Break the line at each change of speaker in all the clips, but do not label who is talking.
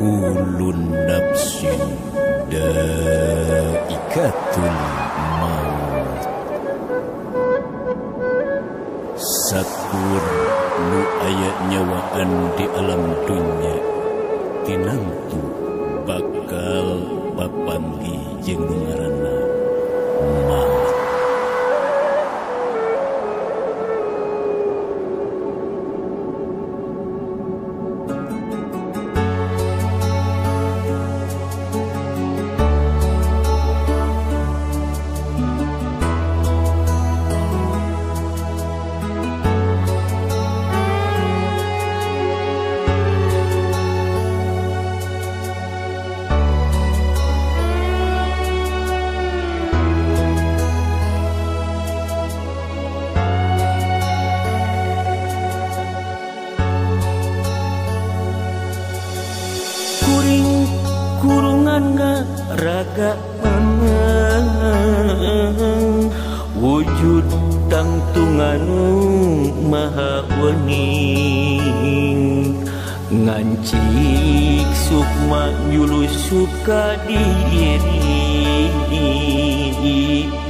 Kullu nafsin daikatul maut. Sakur nu aya nyawaan di alam dunya tinantu bakal papanggih jeung nu ngaranna maut.
Raga memang wujud tangtunganu maha wening ngancik sukma nyulusup ka diri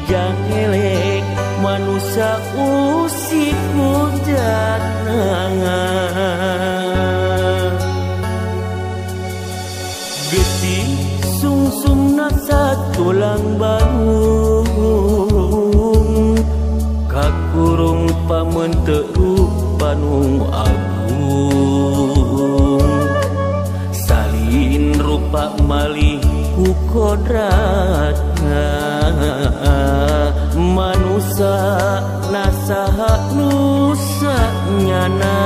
jangelek manusa usik mujatna. Getih sungsum nasa tulang balung kakurung pamenteru Bandung Agung salin rupa malih ku kodratna manusa nasaha nusa nyana.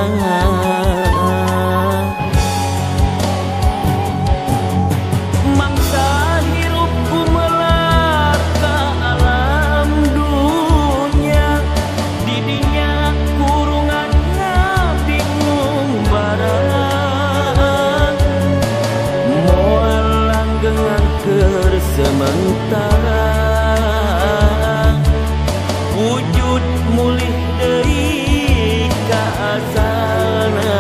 Sementara wujud mulih deui ka asalna.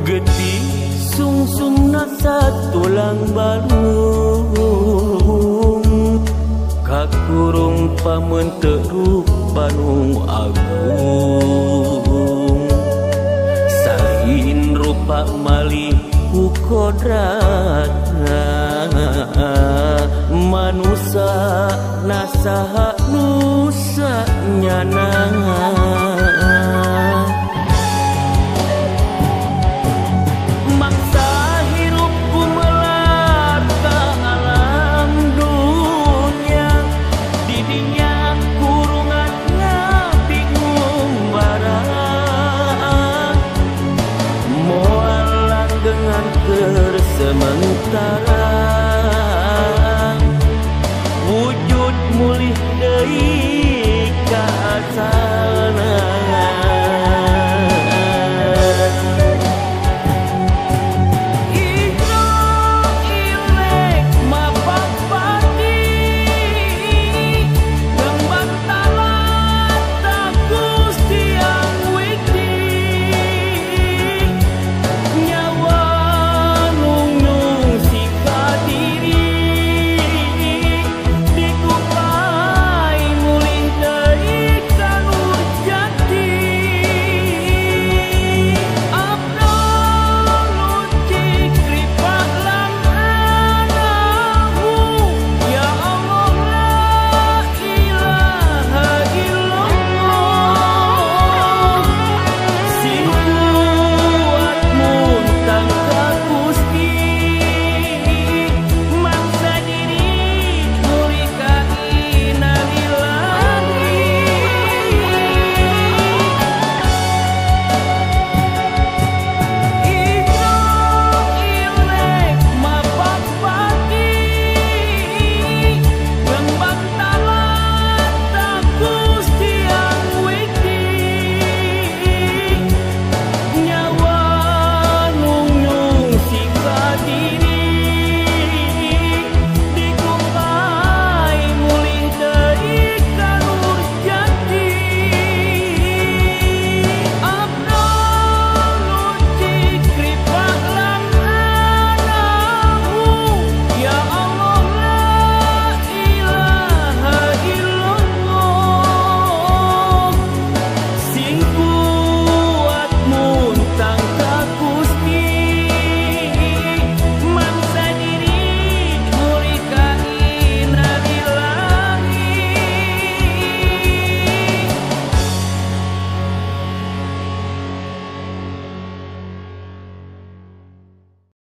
Getih sungsum nasa tulang balung kakurung pamenteru Bandung Agung salin rupa malih ku kodratna manusa nasaha nusa nyana. Kurungan ngabingung. Antara